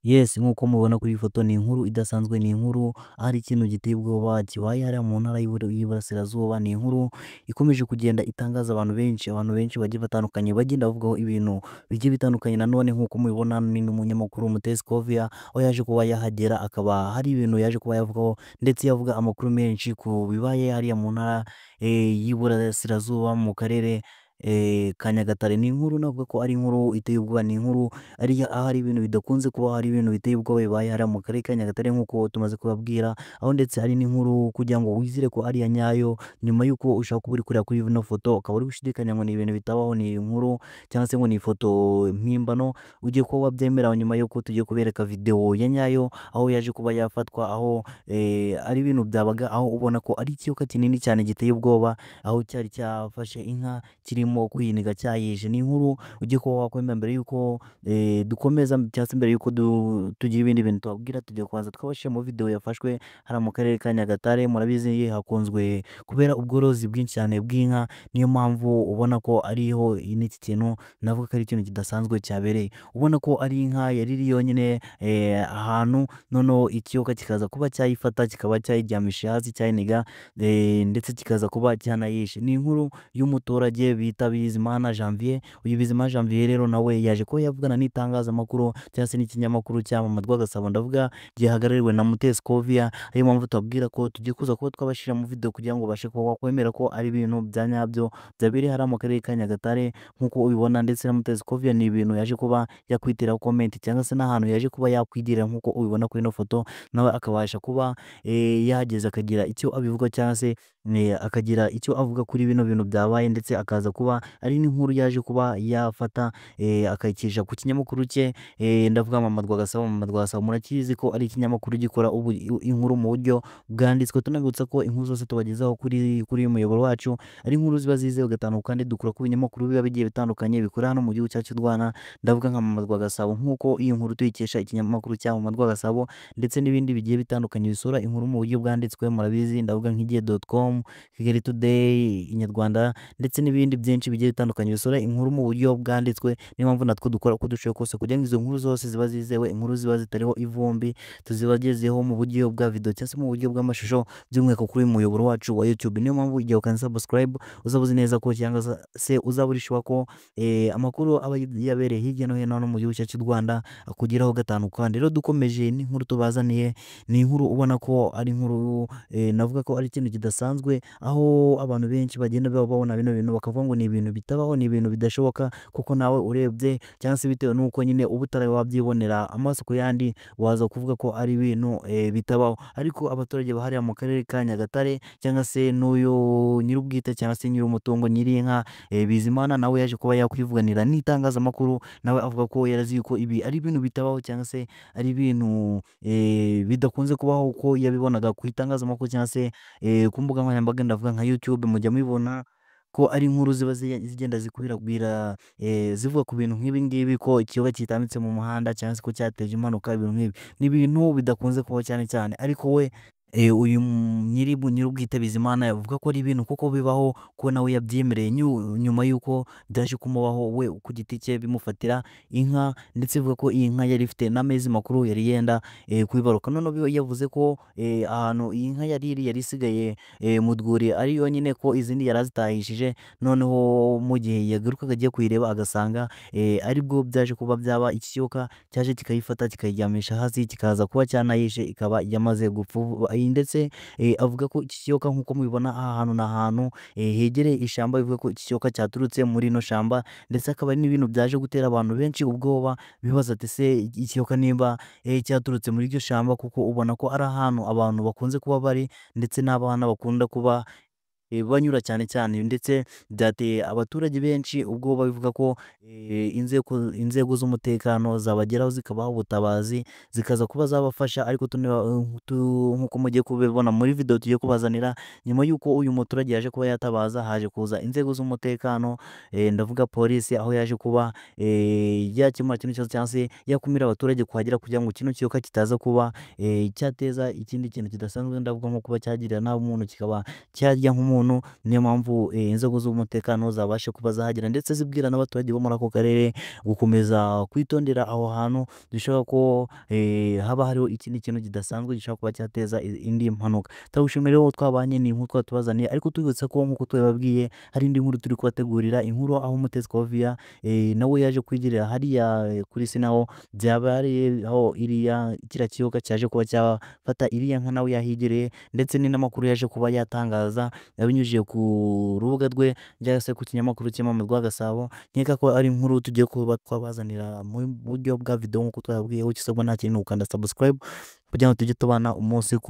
Yes, nk'uko mubibona kuri iyi foto ni inkuru idasanzwe, ni inkuru ahari ikintu giteye ubwoba kibaye hariya mu ntara y'Iburasirazuba. Ni inkuru ikomeje kugenda itangaza abantu benshi bagiye batandukanye, bagenda bavugaho ibintu bigiye bitandukanye. Nanone nk'uko mubibona ni n'umunyamakuru Mutesi Scovia, aho yaje kuba yahagera akaba hari ibintu yaje kuba yavugaho, ndetse yavuga amakuru menshi ku bibaye hariya mu ntara y'Iburasirazuba mu karere ka Nyagatare. Ni inkuru navuga ko ari inkuru iteye ubwoba, ni inkuru ari ahari ibintu bidakunze kuba, hari ibintu biteye ubwoba bibaye hariya mu karere ka Nyagatare nk'uko tumaze kubabwira, aho ndetse hari n'inkuru kugira ngo wizere ko ari iya nyayo, nyuma y'uko ushobora kuba uri kureba kuri ino foto ukaba uri gushidikanya ngo ni ibintu bitabaho, ni inkuru cyangwa se ngo ni ifoto mpimbano, ugiye kuba wabyemera nyuma y'uko tugiye kubereka videwo ya nyayo, aho yaje kuba yafatwa, aho ari ibintu byabaga, aho ubona ko ari ikiyoka kinini cyane giteye ubwoba, aho cyari cyafashe inka kirimo kwiniga cyayishe. Ni inkuru ugiye kuba wakwemera mbere y'uko dukomeza cyangwa se mbere y'uko tugira ibindi bintu tubabwira, tugiye kubanza twabashyira muri videwo yafashwe hariya mu karere ka Nyagatare. Murabizi hakunzwe kubera ubworozi bwinshi cyane bw'inka, niyo mpamvu ubona ko ariho n'iki kintu navuga ko ari ikintu kidasanzwe cyabereye. Ubona ko ari inka yari iri yonyine ahantu, noneho ikiyoka kikaza kuba cyayifata kikaba cyayiryamisha hasi cyayiniga, ndetse kikaza kuba cyanayishe. Ni inkuru y'umuturage bita Bizimana Janvier. Uyu Bizimana Janvier rero nawe yaje kuba yavugana n'itangazamakuru cyangwa se n'ikinyamakuru cya Mama Rwagasabo, ndavuga gihagarariwe na Mutesi Scovia. Ariyo mpamvu tubabwira ko tugiye kuza kuba twabashyira mu video kugira ngo ubashe kuba wakwemera ko ari ibintu bya nyabyo byabereye hariya mu karere ka Nyagatare nk'uko ubibona. Ndetse na Mutesi Scovia ni ibintu yaje kuba yakwitiraho comment cyangwa se n'ahantu yaje kuba yakwigira nk'uko ubibona kuri ino foto, nawe akabasha kuba yahageze akagira icyo abivuga cyangwa se akagira icyo avuga kuri bino bintu byabaye, ndetse akaza kuba ari n'inkuru yaje kuba yafata akayicisha ku kinyamakuru cye, ndavuga Mama Rwagasabo. Mama Rwagasabo murakizi ko ari ikinyamakuru gikora ubu inkuru mu buryo bwanditswe. Tunabibutsa ko inkuru zose tubagezaho kuri uyu muyoboro wacu ari inkuru ziba zizewe gatanu, kandi dukura ku binyamakuru biba bigiye bitandukanye bikora hano mu gihugu cyacu cy'u Rwanda, ndavuga nka Mama Rwagasabo nk'uko iyi nkuru tuyikesha ikinyamakuru cya Mama Rwagasabo, ndetse n'ibindi bigiye bitandukanye bisura inkuru mu buryo bwanditswe. Murabizi ndavuga nk'igihe.com, Kigali Today, Inyarwanda, ndetse n'ibindi byinshi bigiye bitandukanye bisura inkuru mu buryo bwanditswe. Niyo mpamvu natwe dukora uko dushoboye kose kugira ngo izo nkuru zose ziba zizewe, inkuru ziba zitariho ivumbi, tuzibagezeho mu buryo bwa video cyangwa se mu buryo bw'amashusho, by'umwihariko kuri uyu muyoboro wacu wa YouTube. Niyo mpamvu igihe ukanze subscribe uzaba uzi neza ko cyangwa se uzaba uri sure ko amakuru aba yabereye hirya no hino hano mu gihugu cyacu cy'u Rwanda akugeraho gatanu. Kandi rero dukomeje n'inkuru tubazaniye, ni inkuru ubona ko ari inkuru navuga ko ari ikintu kidasanzwe, aho abantu benshi bagenda babona bino bintu bakavuga ngo ni ibintu bitabaho, ni ibintu bidashoboka, kuko nawe urebye cyangwa se bitewe n'uko nyine uba utari wabyibonera amaso ku yandi, waza kuvuga ko ari ibintu bitabaho. Ariko abaturage bahariya mu karere ka Nyagatare cyangwa se n'uyu nyir'ubwite cyangwa se nyir'umutungo nyir'inka Bizimana, nawe yaje kuba yakwivuganira n'itangazamakuru, nawe avuga ko yarazi ko ibi ari ibintu bitabaho cyangwa se ari ibintu bidakunze kubaho, uko yabibonaga ku itangazamakuru cyangwa se ku mbuga nkoranyambaga, ndavuga nka YouTube, mujya mubibona ko ari inkuru ziba zigenda zikwirakwira zivuga ku bintu nk'ibi ngibi, ko ikiyoka kitambitse mu muhanda cyangwa se ko cyateje impanuka, ibintu nk'ibi ni ibintu bidakunze kubaho cyane cyane. Ariko we uyu nyir'ubwite Bizimana yavuga ko ari ibintu kuko bibaho, ko nawe yabyemereye nyuma y'uko byaje kumubaho we ku giti cye bimufatira inka, ndetse avuga ko iyi nka yari ifite n'amezi makuru yari yenda kwibaruka. Noneho yavuze ko ahantu iyi nka yari iri yari isigaye mu rwuri ari yonyine, ko izindi yari azitahishije, noneho mu gihe yagarukaga agiye kuyireba agasanga aribwo byaje kuba byaba, iki kiyoka cyaje kikayifata kikayiryamisha hasi kikaza kuba cyanayishe, ikaba yamaze gupfa. Ndetse avuga ko iki kiyoka nk'uko mubibona aha hantu ni ahantu hegereye ishyamba, bivuga ko iki kiyoka cyaturutse muri ino shyamba, ndetse akaba ari n'ibintu byaje gutera abantu benshi ubwoba, bibaza ati se ikiyoka nimba cyaturutse muri iryo shyamba, kuko ubona ko ari ahantu abantu bakunze kuba bari, ndetse n'abana bakunda kuba banyura cyane cyane, ndetse byateye abaturage benshi ubwoba, bivuga ko inzego z'umutekano zabageraho zikabaha ubutabazi, zikaza kuba zabafasha. Ariko nk'uko mugiye kubibona muri video tugiye kubazanira, nyuma y'uko uyu muturage yaje kuba yatabaza, haje kuza inzego z'umutekano, ndavuga polisi, aho yaje kuba yakemura kino kibazo cyangwa se yakumira abaturage kuhagera kugira ngo kino kiyoka kitaza kuba cyateza ikindi kintu kidasanzwe, ndavuga nko kuba cyagirira nabi umuntu, kikaba cyarya nk'umuntu. muntu. Niyo mpamvu inzego z'umutekano zabashe kuba zahagera ndetse zibwira n'abaturage bo muri ako karere gukomeza kwitondera aho hantu, bishoboka ko haba hariho ikindi kintu kidasanzwe gishobora kuba cyateza indi mpanuka. Turagushimiye rero twabanye, ni inkuru twaba tubazaniye, ariko tubibutsa ko nk'uko tubibabwiye hari indi nkuru turi kubategurira, inkuru aho Mutesi Scovia nawe yaje kwigirira hariya kuri sinaho byabariye, aho iriya kiriya kiyoka cyaje kuba cyafata iriya nka nawe yahigereye, ndetse ni n'amakuru yaje kuba yatangaza abinyujije ku rubuga rwe cyangwa se ku kinyamakuru cy'Mama Rwagasabo. Nkeka ko ari inkuru tugiye kuba twabazanira mu buryo bwa video nk'uko twababwiye, icyo usabwa nta kindi ni ugukanda subscribe kugira ngo tujye tubana umunsi ku.